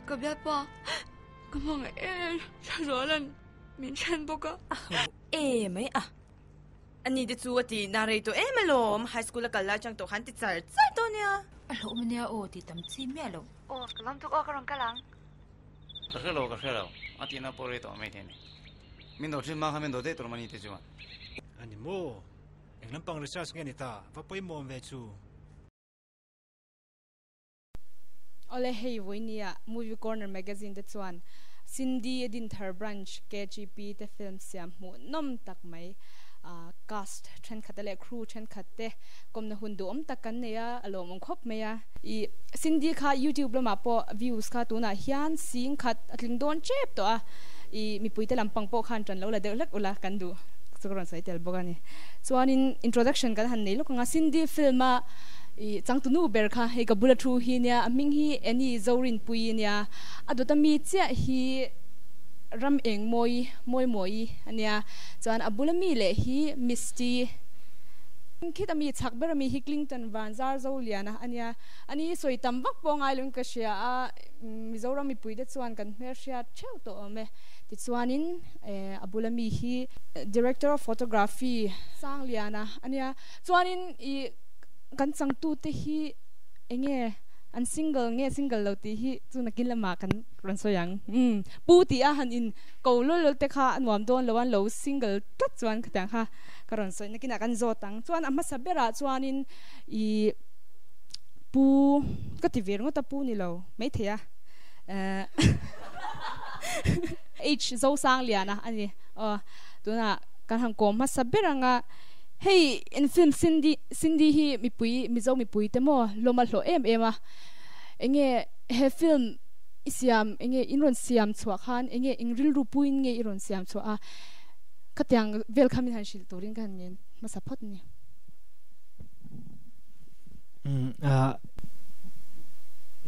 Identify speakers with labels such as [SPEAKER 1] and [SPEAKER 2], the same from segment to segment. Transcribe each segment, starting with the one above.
[SPEAKER 1] Ka bialpa ka hmangaih em em Thazuala'n min then bawk a.
[SPEAKER 2] A ho emai a. Ani te chu a ti na rei tawh em alawm, high school a kal lai chang tawh khan ti char char tawh ania.
[SPEAKER 3] A hlauhawm ania aw tih tam chi miah lo.
[SPEAKER 1] Aw ka lam tuk aw ka rawn kal ang.
[SPEAKER 4] Ka hre lo ka hre lo a tihna pawh rei tawh mai thei a ni. Min do thin hma kha min do daih tur mah ni te chuan.
[SPEAKER 5] A ni maw? Eng lampang research nge ni ta? Va pawimawm ve chu.
[SPEAKER 6] Awle hei vawinia Movie Corner Magazine te chuan Cindy Dinthar Branch KGP te film siam hmuh nawm tak mai cast thenkhat te leh crew thenkhat te kawmna hun duhawm tak kan nei a, a lawmawm khawp mai a. I Cindy kha YouTube lamah pawh views kha tunah hian sing khat a tling dawn tep tawh a, i mipuite lampang pawh khan tan lo la deuh hlek ula kan duh chu ka rawn sawi tel bawk a ni. Chuanin introduction kan han nei lawk ang a, Cindy film a i changtunu ber kha hei ka bula thu hi nia, a hming hi Annie Zorinpuii nia, a dawta mi chiah hi ram eng mawi mawi mawi a nia, chuan a bula mi leh hi Misty khita mi chhak ber ami hi Clinton Vanzar Zoliana a nia, ani sawi tam vak pawh ngai loin ka hria a, Mizoram mipuite chuan kan hmelhriat theuh tawh awm e. Tichuanin a bula mi hi Director of Photography Sangliana a nia. Chuanin i kan changtute hi enge an single nge single lo tih hi chu nakin lamah kan rawn sawi ang. Umm pu tih a han in ko lul lul te kha a nuam dawn lo a, an lo single tlat chuan khatiang kha ka rawn sawi nakinah kan zawt ang. Chuan a hmasa berah chuanin i pu ka ti ve ringawt a pu ni lo maithei a eh H Zosangliana a ni aw tunah kan han kawm hmasa ber ang a hei in film Cindy Cindy hi mipui Mizo mipui te maw lawm a hlawh em em a enge he film i siam enge in rawn siam chhuah khan enge eng rilru puiin nge i rawn siam chhuah a khatiang vel kha min han hrilh turin ka han ngen hmasa phawt a ni.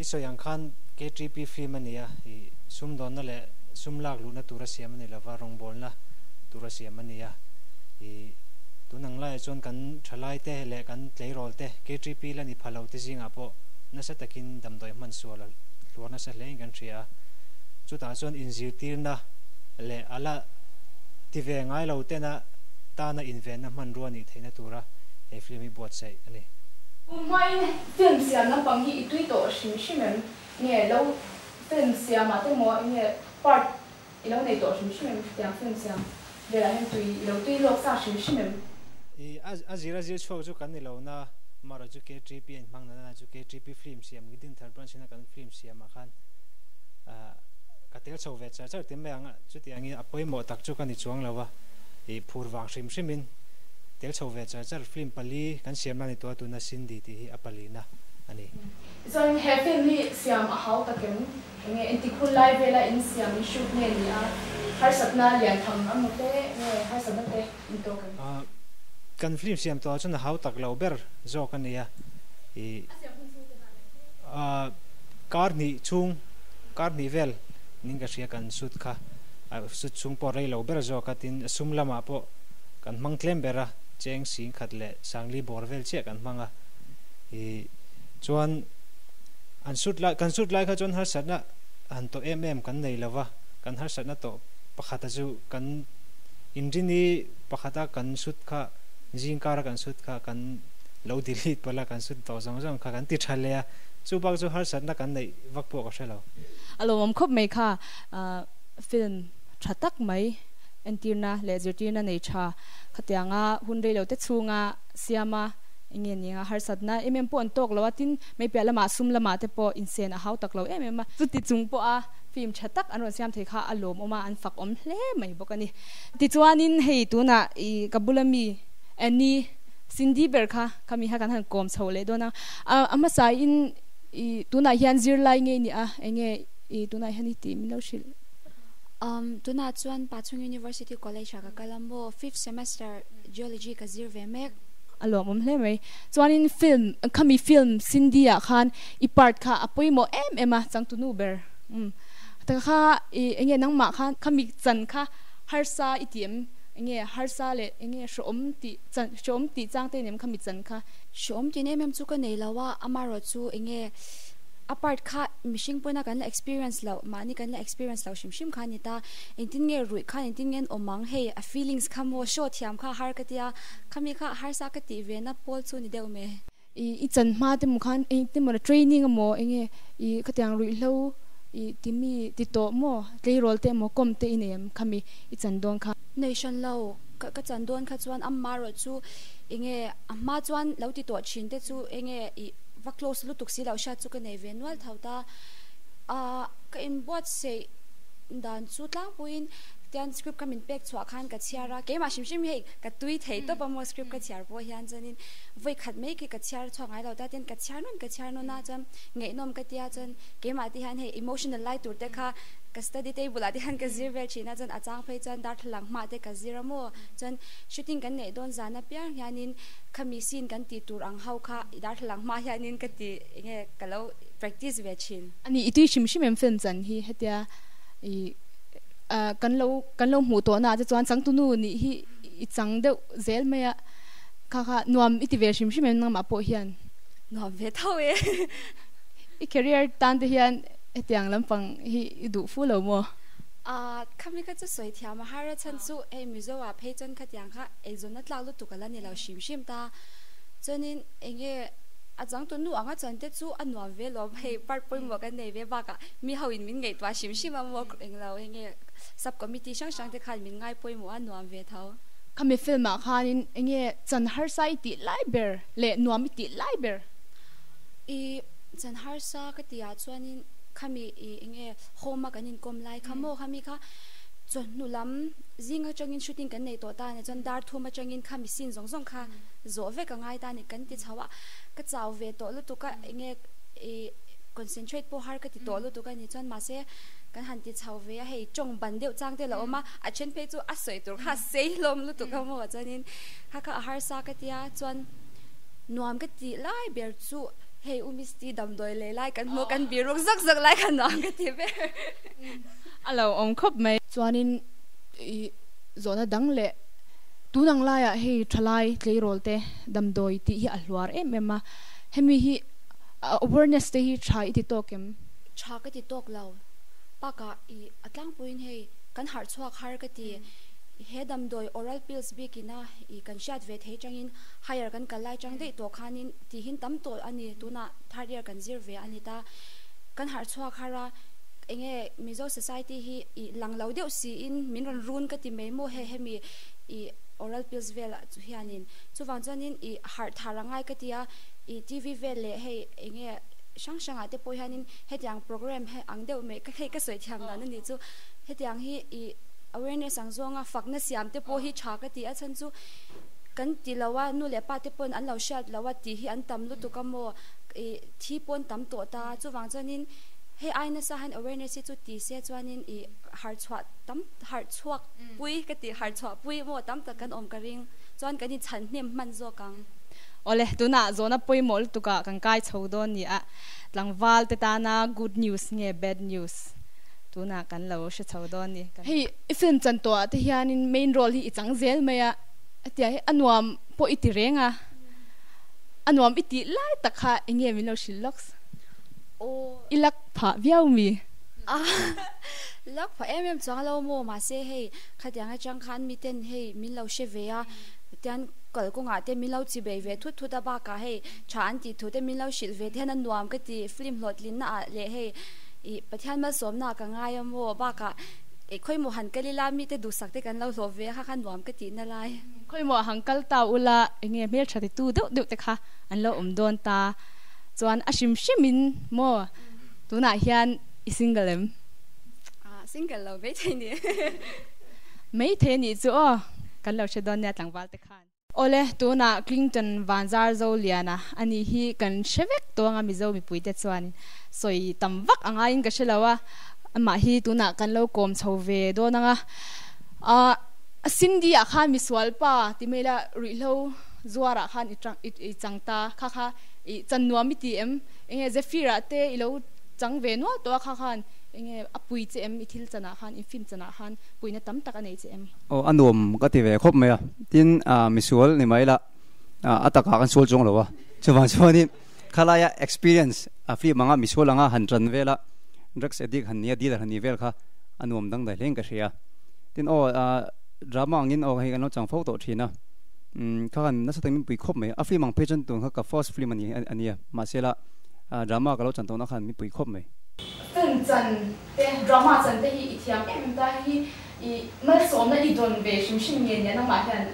[SPEAKER 5] I sawi ang khan KTP film a ni a, i sumdawnna leh sum lak luhna tura siam a ni lova, rawngbawlna tura siam a ni a. I tun ang laiah chuan kan thalai te leh kan tleirawl te KTP la ni pha lo te zingah pawh nasa takin damdawi hman sual a hluar nasa hle in kan hria a. Chutah chuan inzirtirna leh a la ti ve ngai lo tena tana invenna hmanrua nih theihna tura he film hi buatsaih a ni.
[SPEAKER 6] Kum hmain film siam lampang hi i tui tawh hrim hrim em? Nge lo film siamah te maw enge part i lo nei tawh hrim hrim em? Tiang film siam velah hian tui i lo tui lawk sa hrim hrim em?
[SPEAKER 5] I a zir a zir chhuak chu kan ni lo na, marawh chu KTP a inhmang na na chu KTP film siam Gidinthar branch ina kan film siamah khan ka tel chho ve char char tim mai ang a, chutiangin a pawimawh tak chu ka ni chuang lo a, i phur vang hrim hrimin tel chho ve char char film pali kan siam la ni tawh a, tuna Cindy tih hi a palina a ni.
[SPEAKER 6] Chuan he film hi siam a hau tak em? Enge engtik hun lai vela in siam in shoot nge ni a, harsatna lian tham a maw te nge harsatna te in tawk em?
[SPEAKER 5] Kan film siam tawh ah chuan a hau tak lo ber zawk a ni a, i kar hnih chhung kar hnih vel ning ka hria kan shoot kha, shoot chhung pawh rei lo ber zawk a, tin sum lamah pawh kan hmang tlem ber a, cheng sing khat leh sangli bawr vel chiah kan hmang a, i chuan an shoot lai kan shoot lai kha chuan harsatna han tawh em em kan nei lo va, kan harsatna tawh pakhata chu kan inrini pakhata kan shoot kha zingkara kan shoot kha kan lo delete palh a, kan shoot tawh zawng zawng kha kan ti tha leh a, chu bak chu harsatna kan neih vak pawh ka hre lo.
[SPEAKER 6] A lawmawm khawp mai kha film tha tak mai entirna leh zirtirna nei tha khatianga hun reilote chhunga siama enge nia harsatna em em pawh an tawk lo a, tin mai piah lamah sum lamah te pawh insen a hau tak lo em em a, chuti chung pawha film tha tak an rawn siam thei kha a lawmawm a, an fak awm hle mai bawk a ni. Tichuanin hei tunah i ka bula mi Annie Cindy ber kha khami kha kan han kawm chho leh dawn a, a hmasain i tunah hian zirlai ngei ni a, enge i tunah hian i tih min lo hrilh.
[SPEAKER 7] Tunah chuan Pachhung University College ah ka kal a maw, fifth semester Geology ka zir ve mek.
[SPEAKER 6] A lawmawm hle mai. Chuanin film, khami film Cindy ah khan i part kha a pawimawh em em a, changtunu ber. Umm. Ta kha i enge nangmah khan khami chan kha harsa i ti em? Enge harsa leh enge hreawm tih chan hreawm tih chang te nem khami chan kha?
[SPEAKER 7] Hreawm tih em em chu ka nei lo a, amaherawhchu enge. A part kha mihring pawina kan la experience loh, mahni kan la experience loh hrim hrim kha a ni ta. Engtin nge ruih khan engtin nge an awm ang, hei a feelings kha maw show thiam kha har ka tia, khami kha harsa ka tih ve na pawl chu ni deuh mai.
[SPEAKER 6] I i chan hma te maw khan engtin maw training emaw enge i khatiang ruihhlo i timi ti tawh maw tleirawl te emaw kawm te i nei em khami i chan dawn kha.
[SPEAKER 7] Nei hran lo, ka chan dawn kha chuan amma erawh chu enge a hma chuan lo ti tawh thin te chu enge i va close lutuk si loh hriat chu ka nei ve nual tho ta. Ahh ka inbuatsaih dan chu tlangpuiin tian script kha min pek chhuah khan ka chhiar a, keimah hrim hrim hi hei ka tui thei tawp a maw script ka chhiar pawh hian chuanin vawi khat mai khi ka chhiar chhuak ngai lo ta tian ka chhiar nawn ka chhiar nawn a chuan ngaihnawm ka tia chuan keimah te hian hei emotional lai tur te kha ka study table ah te hian ka zir vel thin a chuan a chang phei chuan darthlalang hmah te ka zir a maw chuan shooting kan neih dawn zan apiang hianin khami scene kan tih tur ang ho kha darthlalang hmah hianin ka ti enge ka lo practice ve thin.
[SPEAKER 6] Ani i tui hrim hrim em film chan hi hetia i kan lo kan lo hmuh tawh na ah te chuan changtunu nih hi i chang deuh zel mai a kha kha nuam i ti ve hrim hrim em nangmah pawh hian.
[SPEAKER 7] Nuam ve tho e.
[SPEAKER 6] I career tan te hian hetiang lampang hi i duh fu lo maw?
[SPEAKER 7] Ahh khami kha chu sawi thiam a har a chhan chu hei Mizo ah phei chuan khatiang kha eizawnna tlak lutuk a la ni lo hrim hrim ta. Chuanin enge a changtu nu anga chuan te chu a nuam ve lawm hei part pawimawh kan nei ve bakah mi ho in min ngaihtuah hrim hrim a maw englo enge sub committee hrang hrang te khan min ngai pawimawh a nuam ve tho.
[SPEAKER 6] Khami film ah khanin enge chan harsa i tih lai ber leh nuam i tih lai ber?
[SPEAKER 7] I chan harsa ka tih ah chuanin khami i enge home a kan inkawm lai kha maw khami kha chawhnu lam zing atangin shooting kan nei tawh ta a ni chuan dar thum atangin khami scene zawng zawng kha zawh vek a ngai ta a ni kan ti chho a ka chau ve tawh lutuk a enge i concentrate pawh har ka ti tawh lutuk a ni chuan mahse kan han ti chho ve a hei tawng ban deuh chang te lo awm a a then phei chu a sawi tur kha a sei hlawm lutuk a maw chuanin kha kha a harsa ka tia chuan nuam ka tih lai ber chu hei u Misty damdawi lei lai kan hmu kan biruk zawk zawk lai kha nuam ka ti ber.
[SPEAKER 6] A lo awm khawp mai. Chuanin i zawhna dang leh tun ang laiah hei thalai tleirawl te damdawi tih hi a hluar em em a, hemi hi awareness te hi tha i ti tawk em?
[SPEAKER 7] Tha ka ti tawk lo. Bakah i a tlangpuiin hei kan harh chhuak har ka ti. He damdawi oral pills bikin a i kan hriat ve thei changin higher kan kal lai chang daih tawh khanin tihin tam tawh a ni. Tunah third year kan zir ve a ni ta. Kan harh chhuak har a, enge Mizo society hi i lang lo deuh siin min rawn run ka ti mai maw he hemi i oral pills vel ah chu hianin chuvang chuanin i harh thar a ngai ka ti a, i TV vel leh hei enge hrang hrang ah te pawh hianin hetiang program he ang deuh mai ka hei ka sawi thiam dan a nih chu hetiang hi i awareness ang zawnga fakna siam te pawh hi tha ka ti a chhan chu kan ti lo a nu leh pa te pawn an lo hriat lo a tih hi an tam lutuk a maw i thi pawn tam tawh ta chuvang chuanin hei ai nasa hian awareness hi chu ti se chuanin i harh chhuah tam harh chhuak pui ka tih harh chhuah pui maw tam tak kan awm ka ring chuan kan inchhan hnem hman zawk ang.
[SPEAKER 6] Awle, tunah zawhna pawimawh lutukah kan kai chho dawn ni a, tlangval te tana good news nge bad news tunah kan lo hre chho dawn ni. Hei i film chan tawhah te hianin main role hi i chang zel mai a, hetia hi a nuam pawh i ti reng a, a nuam i tih lai tak kha eng nge min lo hrilh lawks? I lak phah viau mi?
[SPEAKER 7] Lak phah em em chuang lo maw? Mahse hei khatiang atang khan miten hei min lo hre ve a, tian kal kawngah te min lo chi bei ve thut thut a bakah hei tha an tih thu te min lo hrilh ve te hian a nuam ka ti film hlawhtlinna ah leh hei ih Pathian malsawmna ah ka ngai a maw bakah ih khawimaw han kal ila mite duhsak te kan lo hlawh ve a kha kha nuam ka tihna lai.
[SPEAKER 6] Khawimaw han kal ta ula enge hmeltha titu deuh deuh te kha an lo awm dawn ta chuan a hrim hrim in maw tunah hian i single em?
[SPEAKER 7] Ah single lo maithei ni.
[SPEAKER 6] Maithei anih chu aw kan lo hre dawn nia tlangval te khan. Awle tunah Clinton Vanzar Zoliana anih hi kan hre vek tawng a Mizo mipui te chuan sawi tam vak a ngaiin ka hre lo a amah hi tunah kan lo kawm chho ve dawn ang a ah Cindy ah khan misual pa ti mai la ruihhlo zuar ah khan i chang ta kha kha i chan nuam i ti em enge Zephyr ah te i lo chang ve nual tawh a kha khan enge a pui che em i thil chan ah khan i film chan ah khan puina tam tak a nei che em.
[SPEAKER 4] Aw a nuam ka ti ve khawp mai a tin misual ni mai la a takah kan sual chuang lo a chuvang chuanin Khalaia experience a film anga misual anga han tan vela drugs addict han nia dealer han ni vel kha a nuam dang daih hle in ka hria. Tin aw drama angin aw hei kan lo chang fo tawh thin a, umm kha khan nasa takin min pui khawp mai. A film ang phei chuan tun kha ka first film a ni a nia, mahse la drama ka lo chan tawhna khan min pui khawp mai.
[SPEAKER 6] Film chan te, drama chan te hi i thiam em em ta hi i malsawmna i dawn ve hrim hrim nge nia nangmah hian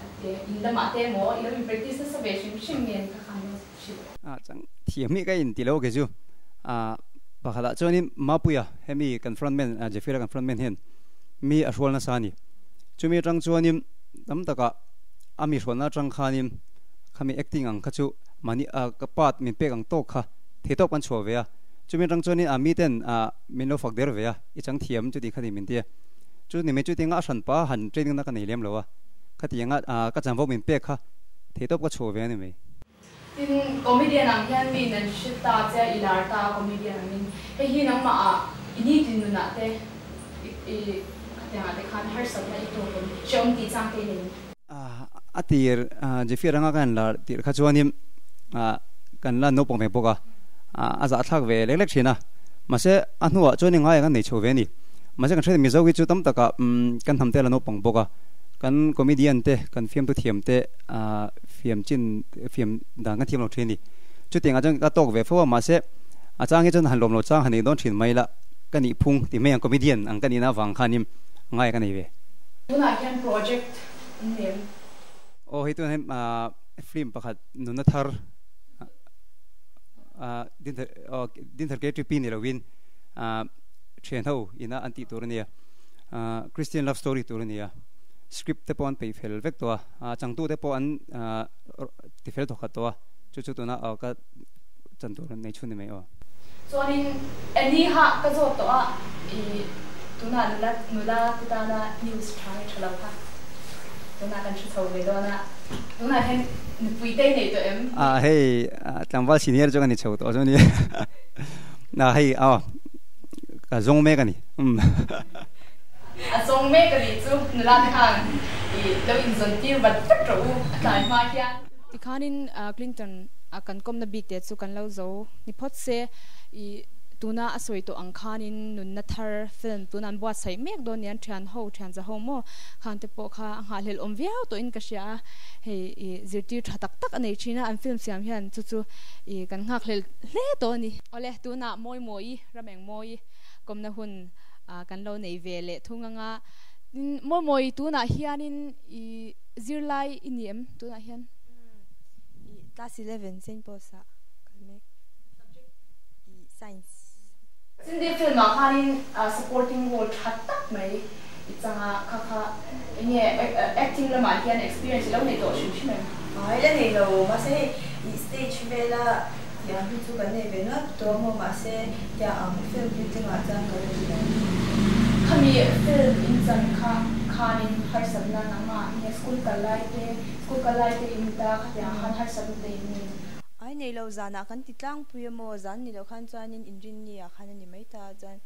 [SPEAKER 6] in lamah te emaw i lo in practice nasa ve hrim hrim nge ni kha khan lo hrilh.
[SPEAKER 4] A chang thiam hi ka inti lo ke chu a pakhatah chuanin Mapuia hemi kan front man Jeffira kan front man hian mi a hrual nasa a ni. Chumi atang chuanin tam takah a mi hrualna atang khanin khami acting ang kha chu mahni a ka part min pek ang tawk kha thei tawk kan chhuah ve a. Chumi atang chuanin a miten a min lo fak der ve a, i chang thiam chuti kha ni min ti a. Chu ni mai chu tinga a hranpa han training na ka nei lem lo a, khatianga ka chanvo min pek kha thei tawp ka chhuah ve a ni mai.
[SPEAKER 6] Tin, comedian ang hian mi in an hre ta che a, i lar ta a comedian angin. Hei hi nangmah ah i nitin nunah te i khatiangah te khan harsatna i tawk em? Hrehawm tih chang te i nei em?
[SPEAKER 4] A tir Jeffrey anga ka han lar tirh kha chuanin kan la naupang ve bawk a, a zahthlak ve lek lek thin a. Mahse a hnuah chuan i ngai ang a nei chho ve a ni. Mahse kan hriat Mizo hi chu tam takah kan hnam te la naupang bawk a, kan comedian te, kan fiamtu thiam te fiam chin fiam dan kan thiam lo thin a ni. Chutiangah chuan ka tawk ve fo a, mahse a chang hi chuan han lawm lo chang han nei dawn thin mai la, ka nih phung ti mai ang comedian ang ka nihna avang khanin ngai ka nei ve.
[SPEAKER 6] Tunah hian project in nei em?
[SPEAKER 4] Aw hei tunah hian film pakhat nunna thar Dinthar KTP ni loin thian ho ina an tih tur a nia, Christian love story tur a nia. Script te pawh an peih fel vek tawh a, changtu te pawh an ti fel thawkhat tawh a, chu chu tuna ka chan tur nei chhun ni mai aw.
[SPEAKER 6] Chuanin Annie ha ka zawt tawh a, i tuna nula nula te tana news tha nge tha lo kha tunah kan hre chho ve dawn a, tunah hian nupui te i nei tawh em?
[SPEAKER 4] A hei tlangval senior chu ka ni chho tawh chu nia, a hei aw ka zawng mek a ni.
[SPEAKER 6] A zawng mek a nih chu nula te khan i lo inzawn tir vat vat rawh u a tlai hma hian. Tikhanin Clinton a kan kawmna bik te chu kan lo zo ni phawt se, i tuna a sawi tawh ang khanin nunna thar film tuna an buatsaih mek dawn nia an thian ho thian za ho maw khan te pawh kha a nghahhlelh awm viau tawhin ka hria a, hei i zirtir tha tak tak a nei thin a an film siam hian chu chu i kan nghakhlelh hle tawh a ni. Awle tunah Mawimawi Ramengmawi kawmna hun kan lo nei ve leh thung anga Mawimawi tunah hianin i zirlai i ni em tunah hian?
[SPEAKER 1] I class 11 Saint Paul's ah kal mek.
[SPEAKER 6] Subject?
[SPEAKER 1] I science.
[SPEAKER 6] Cindy film ah khanin supporting role tha tak mai i chang a, kha kha enge acting lamah hian experience i lo nei tawh hrim hrim em?
[SPEAKER 1] Ai la nei lo, mahse hei i stage vela Tiang hi chu kan nei ve nual tawh a maw mahse tiang ang film puitling ah chuan ka la ti lo.
[SPEAKER 6] Khami film in chan kha khanin harsatna nangmah nge school kal lai te school kal lai te in ta khatiang khan harsatna te in nei.
[SPEAKER 1] Ai nei lo zanah kan ti tlangpui a maw zan ni loh khan chuanin inrinni ah khan a ni mai ta a chuan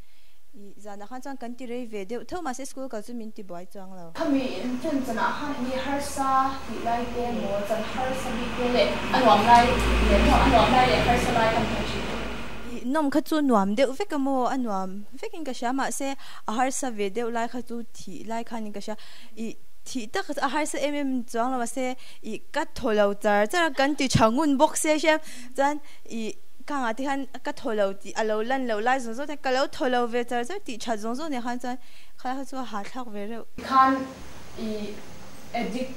[SPEAKER 1] i zanah khan chuan kan ti rei ve deuh tho mahse school kal chu min ti buai chuang lo.
[SPEAKER 6] Khami film chanah khan enge harsa tih lai te emaw chan harsa bik te leh a nuam lai leh maw a nuam lai leh harsa lai kha min han hrilh thei.
[SPEAKER 1] I nawm kha chu nuam deuh vek a maw a nuam vekin ka hria mahse a harsa ve deuh lai kha chu thih lai khanin ka hria i thih tak a harsa em em chuang lo mahse i ka thaw lo char char a kan ti tha ngun bawk sia hriam chuan i Khangah te khan ka thaw lo tih a lo lan loh lai zawng zawng te ka lo thaw lo ve char char tih that zawng zawng nen khan chuan khalai kha chu a hahthlak ve reuh.
[SPEAKER 6] Khan i addict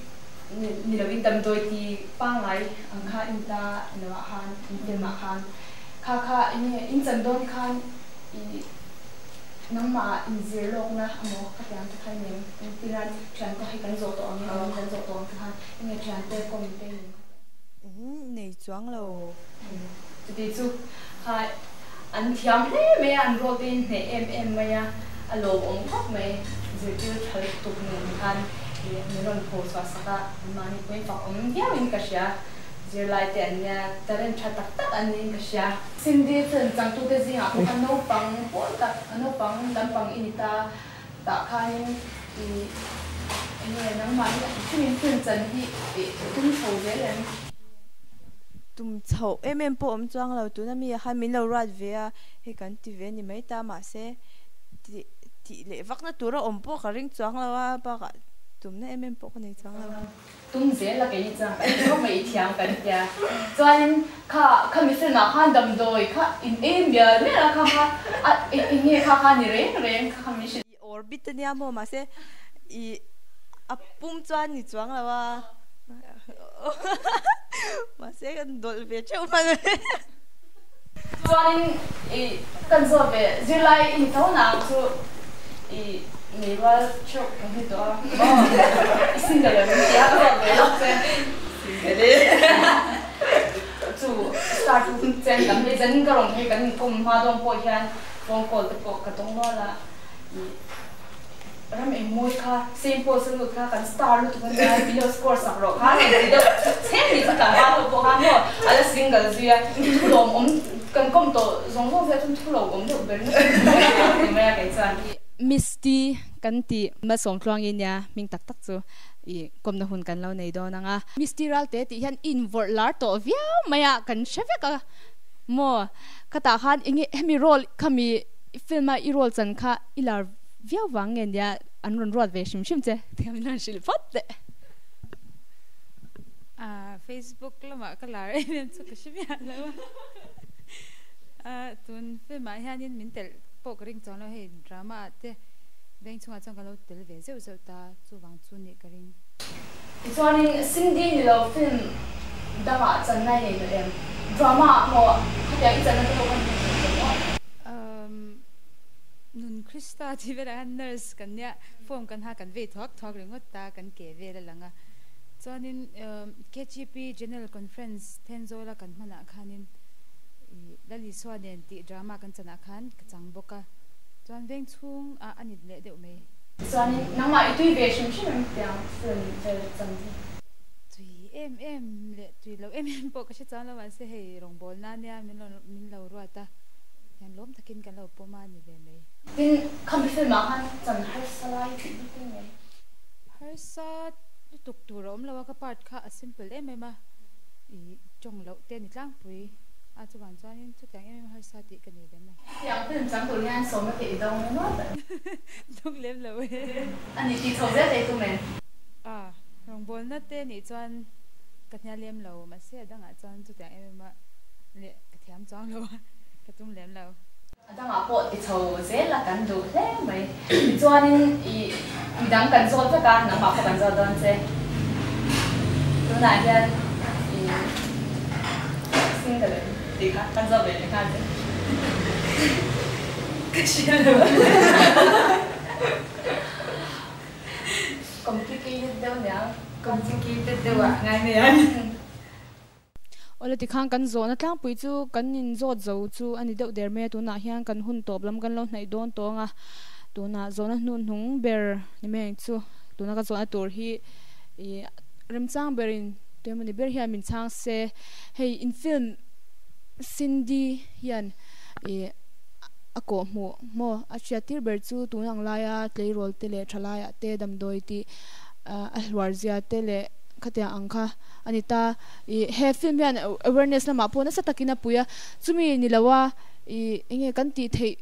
[SPEAKER 6] ni lovin damdawi ti pangngai ang kha in ta lo ah khan in film ah khan kha kha enge in chan dawn khan i nangmah ah in zir lawkna amaw khatiang te kha i nem engtiran thiante hi kan zawh tawh ang nge kan zawh tawh ang te khan enge thiante kawm te i nem kha.
[SPEAKER 1] Nei chuang lo.
[SPEAKER 6] Chuti chu kha an thiam hle mai a, an ruak te in hneh em em mai a, a lawmawm khawp mai. Zirtir tha lutuk nen khan min rawn pho chhuah sak a, anmahni pawhin fak awm viauin ka hria. Zirlai te an nia, talent tha tak tak an niin ka hria. Cindy film changtute zingah pawh khan naupang pawl tak, naupang lampang i ni ta. Tah khanin i enge nangmah hi hrimin film chan hi i tum chho zel em?
[SPEAKER 1] Tum chhoh em em pawh awm chuang lo, tuna mi ah khan min lo ruat ve a, hei kan ti ve a ni mai ta, mahse tih tih leh vakna tura awm pawh ka ring chuang lo a, bakah tumna em em pawh ka nei chuang lo.
[SPEAKER 6] Tum zel a kei chuan kan ti mai i thiam kan tia, chuanin kha kha mi film ah khan damdawi kha in ei mial mial a kha kha a eng nge kha kha ni reng reng kha kha min hrilh.
[SPEAKER 1] I orbit a nia maw mahse i a pum chuan ni chuang lo a mahse kan dawlh ve theuh hman a
[SPEAKER 6] Chuanin i kan zawt ve zirlai i ni tho nang chu i nei rual theuh kan hmu tawh a aw i single em tia ka zawt ve lawk che
[SPEAKER 1] single e
[SPEAKER 6] chu start chen tam hei zanin ka rawn hei kan inkawm hma dawn pawh hian phone call te pawh ka dawng nual a. Ram engmawi kha same post a lut kha kan star lutuk a nia min lo score sak rawh kha rawn ti deuh chhem ni chu tlangval ho pawh khan maw a la single zui a thu lawm awm kan kawm tawh zawng zawng zia chuan thu lo awm deuh ber ni mai a kei chuan. Misty kan tih Malsawmtluangi nia hming tak tak chu i kawmna hun kan lo nei dawn ang a. Misty Ralte tih hian i invawrh lar tawh viau mai a kan hre vek a maw khatah khan enge hemi role khami I film a i role chan kha i lar viau vang nge nia an rawn ruat ve hrim hrim che thiam in an hrilh phawt teh.
[SPEAKER 3] Ah Facebook lamah ka lar em em chu ka hre miah lo a. Ah tun film ah hianin min telh pawh ka ring chuang lo hei drama ah te veng chhungah chuan ka lo tel ve zeuh zeuh ta chuvang chu nih ka ring.
[SPEAKER 6] Tichuanin Cindy ni lo film dangah channa i nei tawh em? Drama ah maw khatiang i channa te pawh kan hmu thei tawh maw?
[SPEAKER 3] Umm Nun Krista tih velah hian nurse kan nia form kan ha kan vei thuak thuak ringawt ta kan ke vel a lang a. Chuanin KGP General Conference Thenzawla kan hmanah khanin ih Lal Isua nen tih drama kan chanah khan ka chang bawk a. Chuan veng chhung ah a nit leh deuh mai.
[SPEAKER 6] Chuanin nangmah i tui ve hrim hrim em tiang film vel chan hi?
[SPEAKER 3] Tui em em leh tui lo em em pawh ka hre chuang lo mahse hei rawngbawlna nia min rawn min lo ruat a hian lawm takin kan lo pawm a ni ve mai.
[SPEAKER 6] Tin, khami film ah khan chan harsa lai tih hi tin nge?
[SPEAKER 3] Harsa lutuk tur a awm lo a, ka part kha a simple em em a, i tawng loh te ni tlangpui a chuvang chuanin chutiang em em harsa tih ka nei lem lo.
[SPEAKER 6] Tiang film chang tur hian sawmna te i dawng ringawt a.
[SPEAKER 3] Dawng lem lo e.
[SPEAKER 6] A ni tih chho zel thei tum em?
[SPEAKER 3] A, rawngbawlna te nih chuan ka hnial lem lo, mahse a dangah chuan chutiang em em a leh ka thiam chuang lo a, ka tum lem lo.
[SPEAKER 6] A dangah pawh ti chho zel a kan duh hle mai. Tichuanin i midang kan zawt vek a, nangmah pawh kan zawt dawn che. Tunah hian i single em tih kha kan zawt ve leh nghal che. Ka hria lo. Complicated deuh nia.
[SPEAKER 3] Complicated deuh ah ngai mai ang.
[SPEAKER 6] Awle tikhan kan zawhna tlangpui chu kan inzawt zo chu a ni deuh der mai a, tunah hian kan hun tawp lam kan lo hnaih dawn tawng a, tunah zawhna hnuhnung ber ni mai ang chu, tuna ka zawhna tur hi ih remchang berin tuemaw ni ber hian min chhang se, hei in film Cindy hian ih a kawh hmuh maw a hriat tir ber chu tun ang laia tleirawl te leh thalaiah te damdawi tih a hluar zia te leh khatiang ang kha a ni ta. Ih he film hian awareness lamah pawh nasa takin a pui a, chumi ni lo a ih enge kan tih theih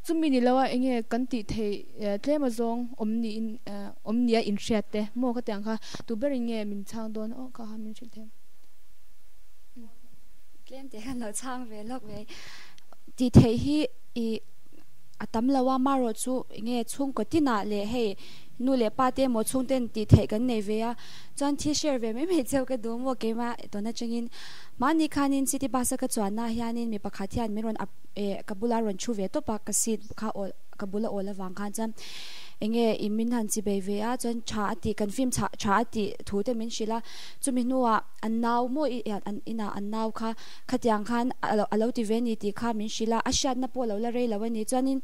[SPEAKER 6] chumi ni lo a enge kan tih theih tlem azawng awm niin awm nia inhriat te maw khatiang kha tu berin nge min chhang dawn aw kha kha min hrilh thei.
[SPEAKER 7] Tlem te khan lo chhang ve lawk mai. Tih theih hi i a tam lo a, marawh chu enge chhungkaw tinah leh hei nu leh pa te emaw chhungten tih theih kan nei ve a, chuan thil share ve mai mai cheu ka duh maw keimah tawna atangin mahni khanin city bus a ka chuanna hianin mi pakhat hian min rawn eh ka bula rawn thu ve tawp a, ka seat kha awl ka bula awl avang khan chuan enge i min han chi bei ve a chuan tha a tih kan film chhah tha a tih thu te min hrilh a, chumi hnuah An nau maw i an inah an nau kha khatiang khan a lo ti ve ni tih kha min hrilh a, a hriatna pawh lo la rei lo a ni. Chuanin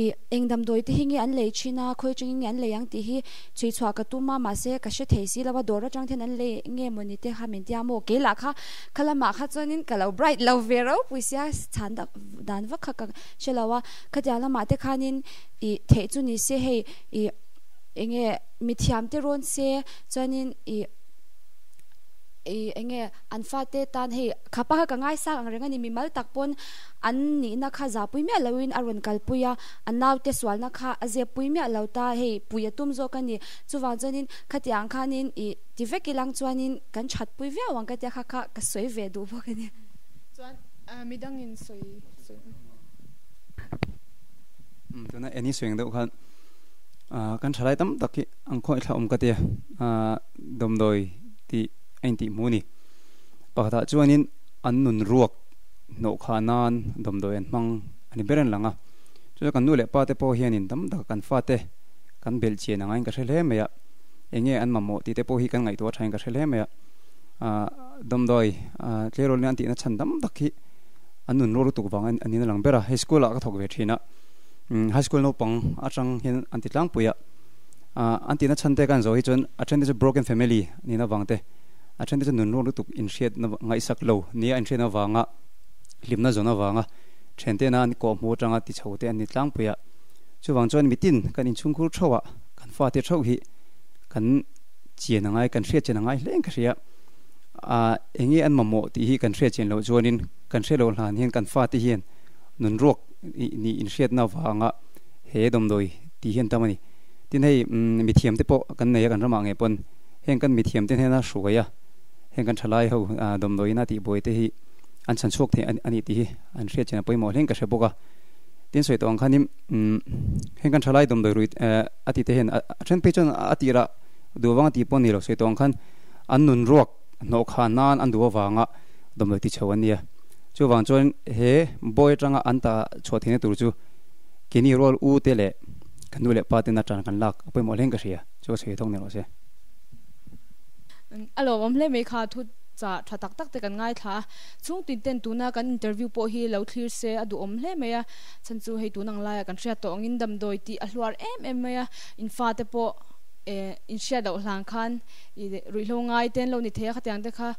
[SPEAKER 7] i eng damdawi te hi nge an lei thin a, khawi atangin nge an lei ang tih hi chhui chhuah ka tum a, mahse ka hre thei si lo a, dawr atang hian an lei nge maw ni te kha min tia maw? Kei lah kha kha lamah kha chuanin ka lo bright lo ve ropui sia, chhan dan vak kha ka hre lo a, khatiang lamah te khanin i theih chu ni se hei i enge mithiam te rawn se chuanin i. I enge an fate tan hei khapa kha ka ngaisang ang reng a ni mimal tak pawn an nihna kha zahpui miah loin a rawn kalpui a, a naute sualna kha a zep pui miah lo ta hei pui a tum zawk a ni. Chuvang chuanin khatiang khanin i ti vek ilang chuanin kan that pui viau ang ka tia kha kha ka sawi ve duh bawk a ni.
[SPEAKER 6] Chuan midangin sawi sawi.
[SPEAKER 4] Umm tuna Annie sawi ang deuh khan kan thalai tam tak hi an khawngaih thla awm ka tia damdawi tih a intih hmuh a ni. Pakhatah chuanin an nun ruak hnawh khah nan damdawi an hmang a ni ber an lang a. Chu chu kan nu leh pa te pawh hianin tam taka kan fate kan belh chian angaiin ka hre hle mai a, eng nge an mamawh tih te pawh hi kan ngaihtuah thain ka hre hle mai a. Damdawi tleirawl nen an tihna chhan tam tak hi an nun ruak lutuk vang a niin a lang ber a. Hei school ah ka thawk ve thin a, high school naupang atang hian an ti tlangpui a. An tihna chhan te kan zawh hi chuan a then te chu broken family nihna avang te, a then te chu nun ruak lutuk inhriatna ngaihsak lo nia inhriatna avanga hlimna zawn avanga then tena an kawhhmuh atanga ti chho te an ni tlangpui a. Chuvang chuan mitin kan inchhungkhur theuhah kan fate theuh hi kan chian a ngai, kan hriat chian a ngai hle in ka hria. Eng nge an mamawh tih hi kan hriat chian loh chuanin kan hre loh hlan hian kan fate hian nun ruak nih inhriatna avanga he dawmdawi tih hi an tam a ni. Tin hei mithiam te pawh kan nei a kan ramah ngei pawn heng kan mithiam te hnena hruai a heng kan thalai ho dawmdawiin a tihbuai te hi an chhan chhuak thei a ni tih hi an hriat chin a pawimawh hle in ka hre bawk a. Tin sawi tawh ang khanin heng kan thalai dawmdawi rui a tih te hian a then phei chuan a tirah duh avanga tih pawh a ni lo sawi tawh ang khan an nun ruak hnawh khan nan an duh avanga dawmdawi ti chho an nia. Chuvang chuan he bawi atanga an ta chhuah theihna tur chu Keini rual u te leh ka nu leh pa ten atan kan lak a pawimawh hle in ka hria, chu ka sawi thawk ni rawh se.
[SPEAKER 6] A lawmawm hle mai kha thu chah tha tak tak te kan ngaithla a, chhungtin ten tuna kan interview pawh hi lo thlir se a duhawm hle mai a, chhan chu hei tun ang laiah kan hriat tawh angin damdawi tih a hluar em em mai a, in fate pawh eh in hriat loh hlang khan i ruihhlo ngai te an lo ni thei a, khatiang te kha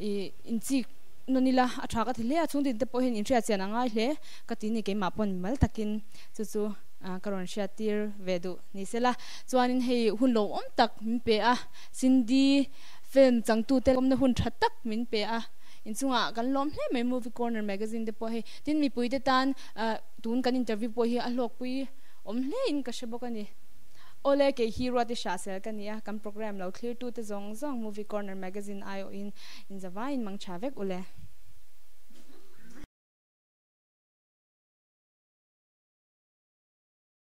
[SPEAKER 6] i inchik nawn ila a tha ka ti hle a, chhungtin te pawh hian inhriat chian a ngai hle. Ka ti ni keimah pawn mal takin chu chu ka rawn hriat tir ve duh ni sela. Chuanin hei hun lawmawm tak min pe a, Cindy film changtute awmna hun tha tak min pe a, inchungah kan lawm hle mai Movie Corner magazine te pawh hei. Tin mipuite tan tun kan interview pawh hi a hlawkpui awm hle in ka hre bawk a ni. Awle kei hi Ruati Hrahsel ka ni a, kan program lo thlirtute zawng zawng Movie Corner magazine aiawhin inzavaiin mang tha vek ule.